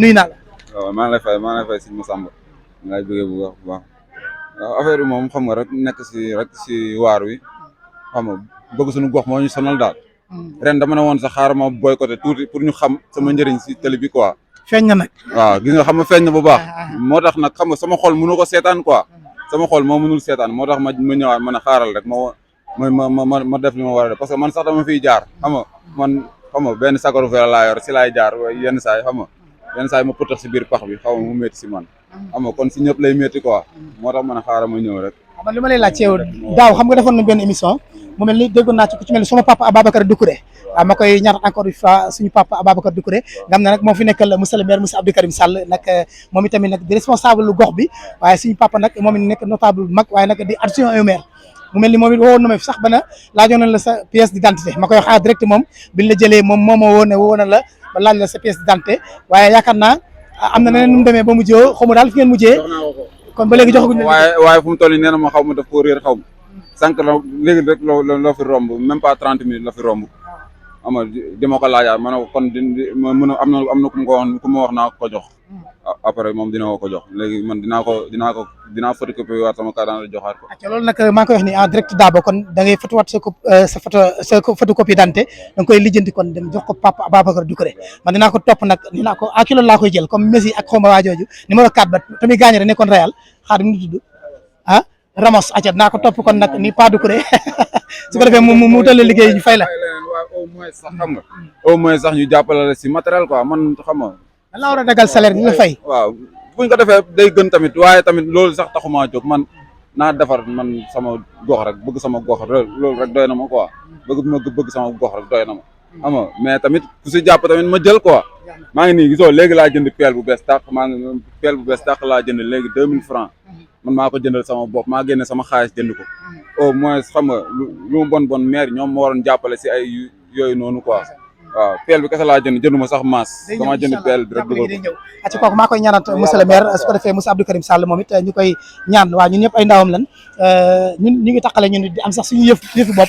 nuyu naa la. waaw maa ngi lay fay si Massamba ngay bëggee bu baax bu baax waaw affaire bi moom xam nga rek nekk si waar wi xam nga bëgg suñu gox moo ñu sonal daal. ren dama ne woon sax xaaral ma boycotté tuuti pour ñu xam sama njëriñ si télé bi quoi. feeñ na nag. waaw gis nga xam nga feeñ na bu baax. moo tax nag xam nga sama xol mënu ko seetaan quoi. sama xol moo mënul seetaan moo tax ma ñëwaat ma ne xaaral rek ma def li ma war a def parce que man sax dama fiy jaar xam nga man xam nga benn sagaru vélo laa yor si laay jaar yenn saa yi xam nga yenn saa yi ma pëtax si biir pax bi xaw ma mu métti si man xam nga kon si ñëpp lay métti quoi moo tax ma ne xaaral ma ñëw rek. man li ma lay laaj ci yow daaw xam nga defoon na benn émission mu mel ni déggoon naa ci ku ci mel ni sama papa Ababacar Doucouré waaw ma koy ñaanal encore une fois suñu papa Ababacar Doucouré nga xam ne nag moo fi nekkal monsieur le maire monsieur Abdou Karim Sall nag moom itamit nag di responsable lu gox bi waaye suñu papa nag moom it nekk notable bu mag waaye nag di adjoint au maire mu mel ni moom it woowoon na ma fi sax ba na laajoon na la sa pièce d'identité ma koy wax direct moom biñ la jëlee moom moo ma woo na la ba laaj la sa pièce d'identité waaye yaakaar naa am na neneen nu mu demee ba mujjee xaw ma daal fi ngeen mujjee kon ba léegi joxaguñ waaye fu mu toll nii nee na ma xaw ma daf koo réer xaw ma sànq la léegi rek loo fi romb même pas 30 minutes la fi romb xam nga di ma ko laajaat ma ne ko kon mën a am na ku ma wax naa ko jox après moom dina ko jox léegi man dinaa photocopie waat sama carte d'identité joxaat ko. loolu nag maa ngi koy wax ni en direct Dabo kon da ngay fotowaat sa photocopie d'identité da nga koy lijjanti kon dem jox ko papa Ababacar Doucouré man dinaa ko topp nag dinaa ko à kilo laa koy jël comme Messi ak xawma waa jooju numéro 4 ba tamit gaañ rek nekkoon Real xaar mi ngi tudd Ramos acca dinaa ko topp kon nag ni Pa Doucouré su ko defee mu tëlle liggéey ñu fay la. au moins sax xam nga au moins sax ñu jàppale la si matériel quoi man xam nga. lan la war a dagal salaire bi nga fay. waaw buñ ko defee day gën tamit waaye tamit loolu sax taxumaa jóg man naa defar man sama gox rek bëgg sama gox loolu rek doy na ma quoi bëgg sama gox rek doy na ma xam nga mais tamit ku si jàpp tamit ma jël quoi maa ngi nii gisoo léegi laa jënd pelle bu bees tàq laa jënd léegi 2000 francs man maa ko jëndal sama bopp maa génne sama xaalis jënd ko au moins xam nga lu mu bon maire ñoom moo waroon jàppale si ay yooyu noonu quoi waaw pelle bi kese laa jënduma sax maas dama jënd pelle bi rek dugal ko ci kooku maa koy ñaanat monsieur le maire su ko defee monsieur Abdou Karim Sall moom it ñu koy ñaan waaw ñun ñëpp ay ndawam lan ñun ñu ngi taqale ñun di am sax suñu yëfu bopp